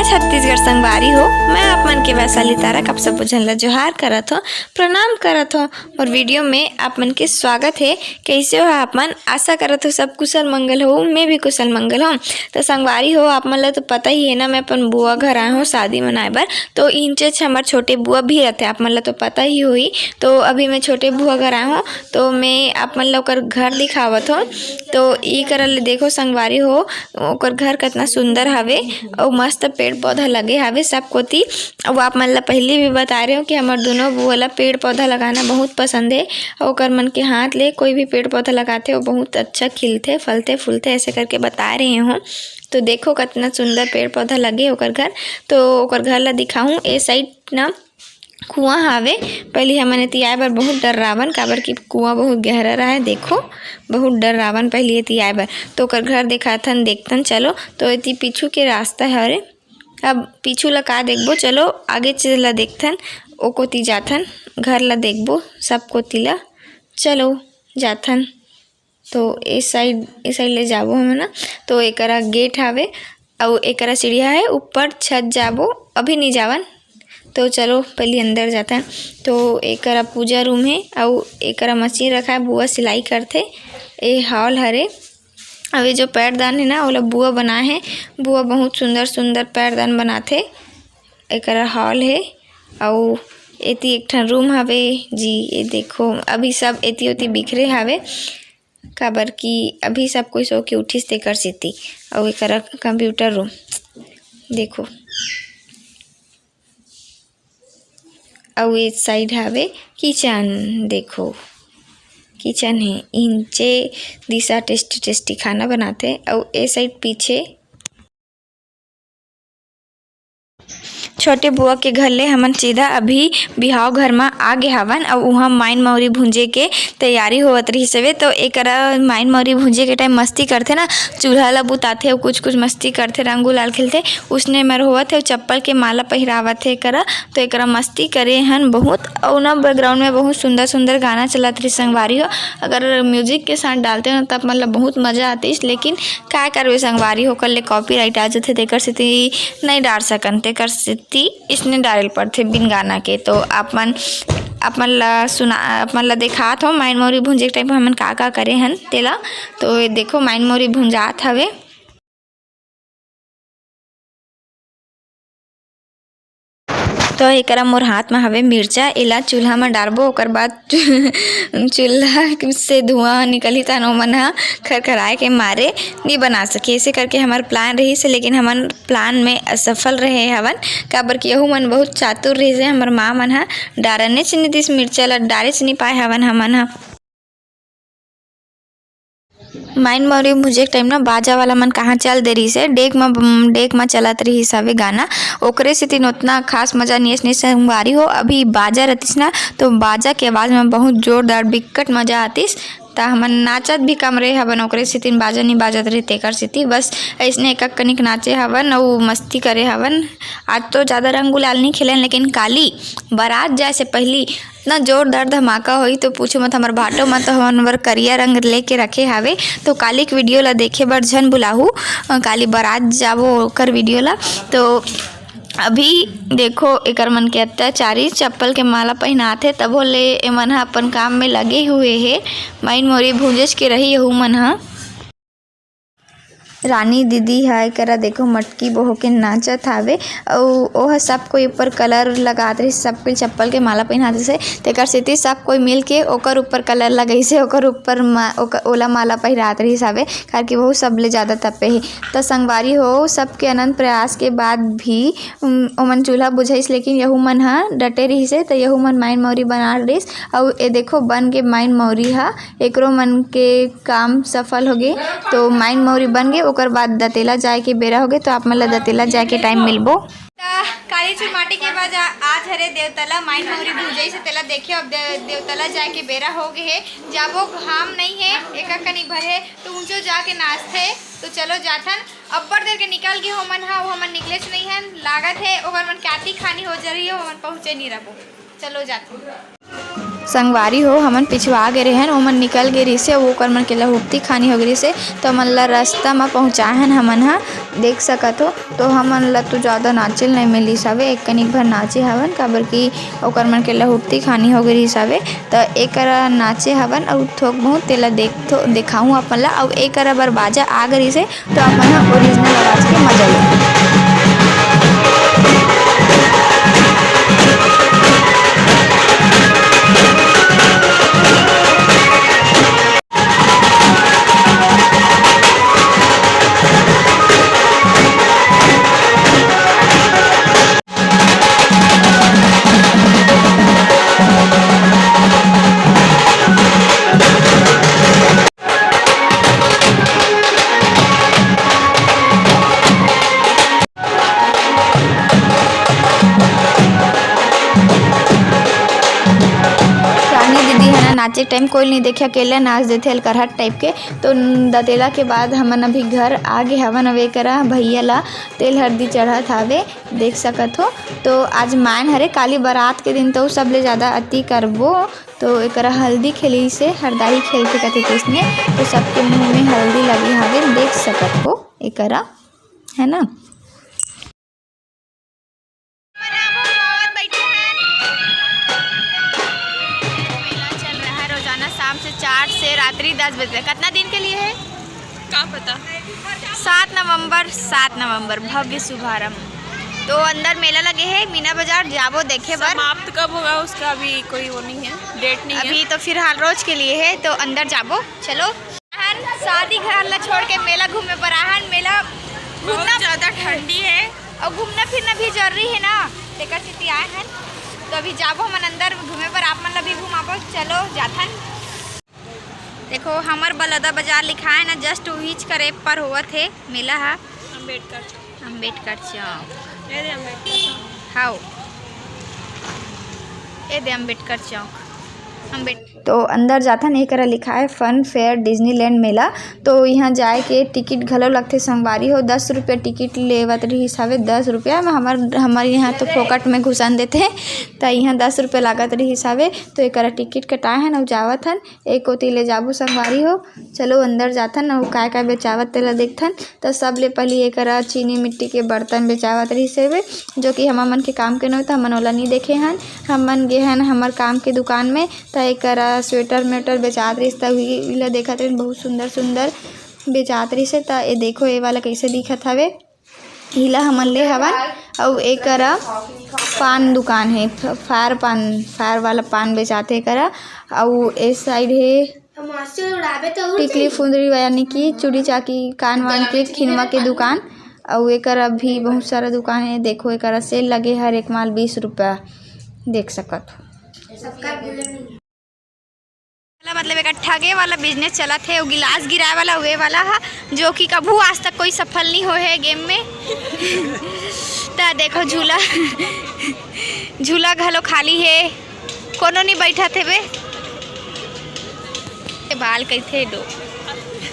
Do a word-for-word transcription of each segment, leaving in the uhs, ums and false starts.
छत्तीसगढ़ संगवारी हो, मैं आप मन के वैशाली तारक, आप सब झन ला जोहार करत हो, प्रणाम करत हो। मोर वीडियो में आप मन के स्वागत है। कैसे हो आप मन? आशा करत हो सब कुशल मंगल हो, मैं भी कुशल मंगल हूँ। तो संगवारी हो, आप मन ला तो पता ही है ना, मैं अपन बुआ घर आए हूँ शादी मनाए बर। तो इंचेच हमर छोटे बुआ भी रहते, आप मन ला तो पता ही होही। तो अभी मैं छोटे बुआ घर आए हूँ, तो मैं आप मन ला ओकर घर दिखावत हूँ। तो ई करा ले देखो संगवारी हो, ओकर घर कितना सुंदर हवे, अउ मस्त पेड़ पौधा लगे हवे सब कोती। अउ आप मन ला पहले भी बता रहे हो कि हमर दोनों बुआ ला पेड़ पौधा लगाना बहुत पसंद है, अउ ओकर मन के हाथ ले कोई भी पेड़ पौधा लगाथे, वो बहुत अच्छा खिलथे, फलथे, फूलथे, ऐसे करके बता रहे हो। तो देखो कितना सुंदर पेड़ पौधा लगे ओकर घर। तो ओकर घर ला दिखाहूँ, ए साइड ना कुआं हावे। पहली हमन एती आए बर बहुत डर्रावन, काबर कि कुआं बहुत गहरा रहे। देखो, बहुत डर्रावन पहली एती आए बर। तो ओकर घर देखाथन, देखथन, चलो। तो एती पीछू के रास्ता हरे, अब पीछू ला का देखबो, चलो आगे चीज ला देखथन, ओ कोती जाथन, घर ला देखबो, सब कोती ला, चलो जाथन। तो ए साइड, ए साइड ले जाबो हमन ना, तो एकरा गेट हावे, अउ एकरा सीढ़िया है, ऊपर छत जाबो, अभी नहीं जावन। तो चलो पहले अंदर जाथन। तो एकरा पूजा रूम है, अउ एकरा मशीन रखा है, बुआ सिलाई करथे। ए हॉल हरे, अउ ये जो पैरदान है ना, ओला बुआ बनाए है। बुआ बहुत सुंदर सुंदर पैरदान बनाथे। एकरा हॉल है, अउ एती एक ठन रूम हवे जी। ये देखो, अभी सब एती ओती बिखरे हवे, काबर कि अभी सब कोई सो के उठिस तेकर सेती। अउ एकरा कंप्यूटर रूम देखो, अउ ए साइड हवे किचन। देखो, किचन है, इंचे दिशा टेस्टी टेस्टी खाना बनाथे। अउ ए साइड पीछे छोटे बुआ के घर ले हमन सीधा अभी बिहाव घर म आ गे हवन, अउ उहाँ माइन मौरी भूंजे के तैयारी होवत रहिस हवे। तो एकरा माइन मौरी भूंजे के टाइम मस्ती करथे ना, चूल्हा ला बुताथे अउ कुछ कुछ मस्ती करथे, रंग गुलाल खेलथे, उसने मेर होवत हे। अउ चप्पल के माला पहिरावत हे एकरा, तो एकरा मस्ती करे हन बहुत। अउ ना बैकग्राउंड में बहुत सुंदर सुंदर गाना चलत रहिस संगवारी हो। अगर म्यूजिक के साथ डालते ना, तब मतलब बहुत मजा आतिस, लेकिन काय करबे संगवारी हो, ओकर ले कॉपीराइट आ जथे, तेकर सेती नइ डाल सकन, तेकर सेती इसने डाले ल पड़थे बिन गाना के। तो आप मन, आप मन ला सुना, आप मन ला देखात हो माइन मौरी भूंजे के टाइम हमन का का करे हन तेला। तो ये देखो, माइन मौरी भूंजात हवे। तो एकरा मोर हाथ म हवे मिर्चा, एला चूल्हा म डारबो, ओकर बाद चूल्हा से धुआं निकलही, तहन ओमन ह खरखराए के मारे नी बना सके। ऐसे करके हमर प्लान रहिस हे, लेकिन हमन प्लान में असफल रहे हवन, काबर कि यहू मन बहुत चातुर रहिस हे। हमर माँ मन ह डारनेच नी दिस मिर्चा ला, डारेच नी पाए हवन हमन ह। माइन मौरी भूंजे के टाइम ना बाजा वाला मन कहाँ चल दे रहिस हे, डेक म, डेक म चलत रहिस हवे गाना, ओकरे सेती ओतना खास मजा नइ आइस संगवारी हो। अभी बाजा रहतिस ना, तो बाजा के आवाज म बहुत जोरदार बिकट मजा आतिस। त हमन नाचत भी कम रहे हवन, ओकरे सेती बाजा नइ बाजत रहे, तेकर सेती बस अइसने एक कनिक नाचे हवन अउ मस्ती करे हवन। आज तो ज्यादा रंग गुलाल नइ खेलन, लेकिन काली बारात जाए से पहली इतना जोरदार धमाका होही तो पूछो मत। हमर भाटो म तो हमन बर करिया रंग लेके रखे हावे, तो काली के वीडियो ला देखे बर झन भुलाहू। अ, काली बारात जाबो ओकर वीडियो ला। तो अभी देखो एकर मन के अत्याचारी, चप्पल के माला पहिनात हे, तभो ले एमन ह अपन काम में लगे हुए हे। माइन मोरी भूंजेच के रही यहू मन ह। रानी दीदी ह एकरा देखो मटकी बोह के नाचत हावे, अउ ओह सब कोई ऊपर कलर लगात रहिस, सब कोई चप्पल के माला पहिनात रहिस हे, तेकर सेती सब कोई मिल के ओकर ऊपर कलर लगाइस हे, ओकर ऊपर मा-, ओकर, ओला माला पहिरात रहिस हावे, काबर कि वहू सबले ज्यादा तपे हे। त संगवारी हो, सबके अनंत प्रयास के बाद भी, उम, ओमन चूल्हा बुझाइस, लेकिन यहू मन ह डटे रहिस हे, त यहू मन माइन मौरी बना रहिस। अउ ए देखो, बन के माइन मौरी ह, एकरो मन के काम सफल होगे। तो माइन मौरी बन गे, ओकर बाद दतेला जाए के बेरा होगे, तो आप मन ला दतेला जाए के टाइम मिलबो। त काली चुरमाटी के बाद आ-, आज हरे देवतला, माइन मौरी भूंजई से तेला देखे। अब दे-, देवतला जाए के बेरा हो गे हे, जाबो घाम नहीं हे, एक कनी भर हे, तो ऊंचो जाके नाचथे। तो चलो जाथन, अब्बड़ देर के निकल गे हो मन हा, वो हमन निकलेच नहीं हन, लागत हे ओकर मन के आती खानी हो जरी हो, हमन पहुंचे नहीं रहबो। चलो जाथन। संगवारी हो, हमन पिछवा गे रेहेन, ओमन निकल गे रिहिसे, अउ ओकर मन के लहुपती खानी हो गे रिहिसे, तो ओमन ला रस्ता म पहुँचाए हन हमन ह, देख सकत हो। तो हमन ला तो जादा नाचे ल नइ मिलिस हवे, एक कनिक भर नाचे हवन, काबर कि ओकर मन के लहुपती खानी हो गे रिहिस हवे। त एकरा नाचे हवन, अउ थोक बहुत तेला देख, थो-, देखाहूँ अपन ला, अउ एकरा बर बाजा आ गे रिहिसे, तो अपन ह ओरिजिनल आवाज के मजा ले। रानी दीदी है ना, नाचे टाइम कोई नहीं देखे, अकेले नाच देथे अलकरहट टाइप के। तो दतेला के बाद हमन अभी घर आ गे हवन। अब एकरा भैया ला तेल हरदी चढ़त हावे, देख सकत हो। तो आज मायन हरे, काली बारात के दिन तो सबले ज्यादा अति करबो। तो एकरा हल्दी खेली से हरदाही खेलथे कथे तइसने, तो सबके मुंह में हल्दी लगे हावे, देख सकत हो एकरा, है ना। मेला चल रहा है रोजाना शाम से चार से रात्रि दस बजे तक। कितना दिन के लिए है? का पता। सात नवंबर, सात नवंबर भव्य शुभारंभ। तो अंदर मेला लगे है मीना बाजार, जाबो देखे बर। समाप्त कब होगा उसका अभी कोई वो नहीं है, डेट नहीं है। अभी तो फिलहाल रोज के लिए है, तो अंदर जाबो। चलो, हम शादी घर ला छोड़ के मेला घूमे बर आहन। मेला बहुत घूमना ज्यादा ठंडी है। अउ घूमना फिरना भी जरूरी है ना, तेकर सेती आए हन। तो अभी जाबो हमन अंदर घूमे बर, आप मन ला भी घुमाबो। चलो जाथन। देखो, हमर बलौदा बाजार लिखाए ना, just उहीच करे पर होवत हे मेला हा। अम्बेडकर चौक। अम्बेडकर चौक। ये दे अम्बेडकर चौक। हाओ। ये दे अम्बेडकर चौक। अम्बेड- तो अंदर जाथन, एकरा लिखाए Fun Fair Disneyland मेला। तो इहाँ जाए के टिकट घलो लगथे संगवारी हो, दस रुपया टिकट लेवत रिहिस हवे, दस रुपया में हमर, हमर इहाँ तो फोकट में घुसन देथे, त इहाँ दस रुपया लागत रिहिस हवे। तो एकरा टिकट कटाए हन अउ जावत हन। ए कोति ले जाबो संगवारी हो, चलो अंदर जाथन अउ काय काय बेचावत तेला देखथन। त सबले पहिली एकरा चीनी मिट्टी के बर्तन बेचावत रिहिस हेवे, जो कि हमर मन के काम के नोहे, त हमन ओला नी देखे हन। हमन गे हन हमर काम के दुकान में, त एकरा स्वेटर मेटर बेचात रिहिस, त उही ला देखत रहिन, बहुत सुंदर सुंदर बेचात रिहिस हे। त ए देखो, ए वाला कइसे दिखत हवे। इला हमन ले हवन। अउ एकरा पान दुकान हे, फ-, फायर पान, फायर वाला पान बेचाथे एकरा। अउ ए साइड हे टिकली फुंदरी, यानी कि चूड़ी चाकी, कान वान के खिनवा के दुकान। अउ एकरा भी बहुत सारा दुकान हे। देखो, एकरा सेल लगे, हर एक माल बीस रुपया, देख सकत हो। मतलब, एक ठगे वाला बिजनेस चलत हे, वो गिलास गिराए वाला, वे वाला हा, जो कि कभू आज तक कोई सफल नहीं होए हे गेम में। त देखो, झूला, झूला घलो खाली हे, कोनो नहीं बैठत हेबे। ए बाल कइथे डो।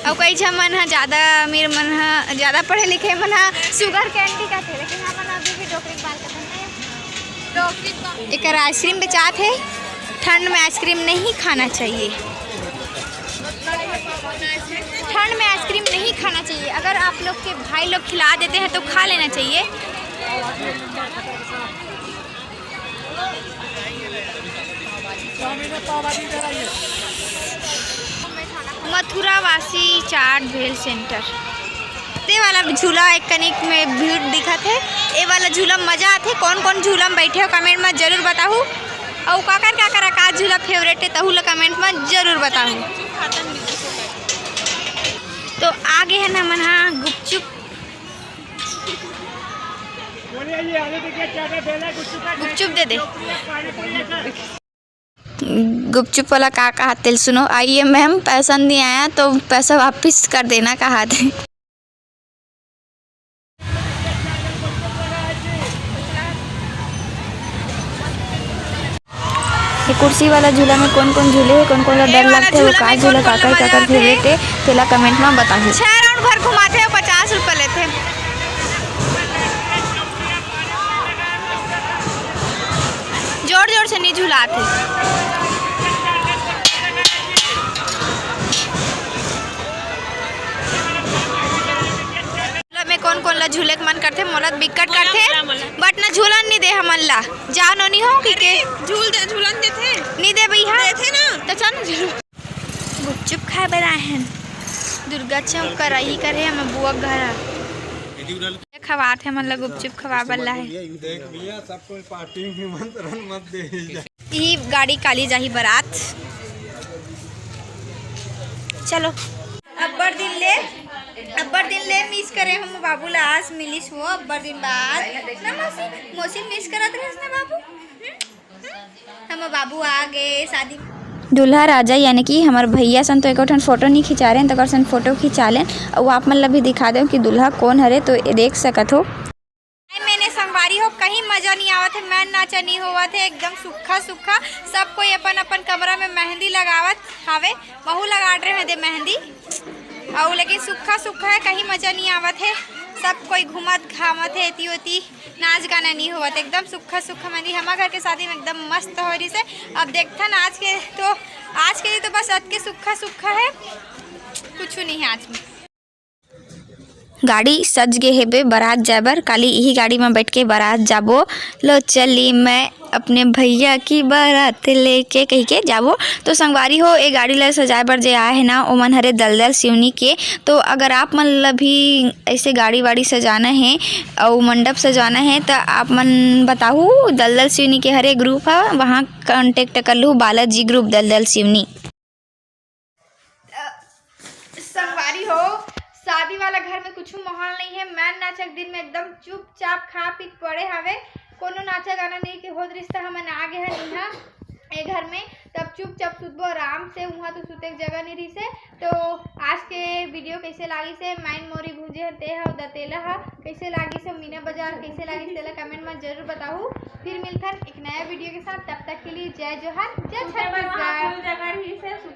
अउ कई झन मन ह, ज्यादा अमीर मन ह, ज्यादा पढ़े लिखे मन ह, शुगर कैंडी कथे, लेकिन हमन अभी भी डोकरी के बाल कथन। एकर आइसक्रीम बेचात हे। ठंड में आइसक्रीम नहीं खाना चाहिए। ठंड में आइसक्रीम नहीं खाना चाहिए। अगर आप लोग के भाई लोग खिला देते हैं तो खा लेना चाहिए। मथुरा वासी चाट भेल सेंटर। ते वाला झूला एक कनिक में भीड़ दिखत हे। ए वाला झूला में मजा आथे। कौन कौन झूला में बैठे हो, कमेंट में जरूर बताहू। अउ काकर काकर का झूला फेवरेट हे, तहू ला कमेंट में जरूर बताहू। तो आ गे हन हमन हा गुपचुप। गुपचुप दे दे। गुपचुप वाला का कहा तेल सुनो, आइए मैम, पैसा नहीं आया तो पैसा वापस कर देना कहा थे। ये कुर्सी वाला झूला में कौन कौन झूले हे, कौन कौन ला डर लगथे, वो का झूला काकर काकर फेवरेट हे, तेला कमेंट में बताहू। छह राउंड भर घुमाथे, पचास रुपया लेथे। जोर जोर से नहीं झुलात हे। कोन कोन ला झूले के मन करथे, मोला तो बिकट करथे, but ना झूलन नी दे हमन ला। जा नोनी हो कि के? झूल दे, झूलन देथे। नी दे भैया। देथे ना। त चल ना झूल। गुपचुप खाए बर आए हन दुर्गा चौक कर, इही करे हमर बुआ के घर ह। खवात हे हमन ला गुपचुप खवा बर लाए। देख भैया, सब कोई पार्टी में निमंत्रण मत दे। ई गाड़ी काली जाही बरात। चलो। अब्बड़ दिन ले, अब्बड़ दिन ले मिस करे हम बाबू ला, आज मिलिस वो अब्बड़ दिन बाद। ना मौसी, मौसी मिस करत रहिस ना बाबू। हम्म? हम्म? हम बाबू आ गए शादी। दूल्हा राजा यानी कि हमर भैया सन तो एको ठन फोटो नहीं खिंचा रहे हैं, तो ओकर सन फोटो खिंचा लेन। अउ आप मन ला भी दिखा दें कि दूल्हा कौन हरे, तो ये देख सकत हो। मैंने संगवारी हो, कहीं मजा नहीं आवत है, मन नाचा नहीं होवत है, एकदम सुक्खा सुक्खा। सब कोई अपन अपन कमरा में मेहंदी लगावत हावे, महू लगा रहे हैं दे मेहंदी। अउ लेकिन सुक्खा सुक्खा है, कहीं मजा नहीं आवत है। सब कोई घूमत घामत है, एती ओती नाच गाना नहीं होवत, एकदम सुक्खा सुक्खा मेहंदी। हमार घर के शादी में एकदम मस्त हो रही से। अब देखथन आज के तो, आज के लिए तो बस अतके सुक्खा सुक्खा है, कुछ नहीं है आज में। गाड़ी सज गे हेबे बरात जाए बर। काली इही गाड़ी में बैठ के बरात जाबो। लो चली मैं अपने भैया की बारात लेके कह के जाबो। तो संगवारी हो, ए गाड़ी ला सजाए बर जे आए है ना, ओमन हरे दलदल सिवनी के। तो अगर आप मन ला भी ऐसे गाड़ी वाड़ी सजाना है अउ मंडप सजाना है, तो आप मन बताहू, दलदल सिवनी के हरे ग्रुप है, वहाँ कॉन्टेक्ट कर लू, बालाजी ग्रुप दलदल सिवनी। अ, संगवारी हो, शादी वाला घर में कुछ माहौल नहीं है। मैन नाचक दिन में एकदम चुपचाप खा पी के पड़े हवे, कोनो नाचा गाना नहीं के होत रिस त हमन आ गे हन इहाँ ए घर में, तब चुपचाप सुतबो आराम से, उहाँ तो सुते के जगह नहीं रिसे। तो आज के वीडियो कैसे लागिस हे, मैन मोरी भूंजे हन ते ह दतेला ह कैसे लागिस हे, मीना बाजार कैसे लागिस, तेला कमेंट में जरूर बताहू। फिर मिलथन एक नया वीडियो के साथ, तब तक के लिए जय जोहार, जय छत्तीसगढ़।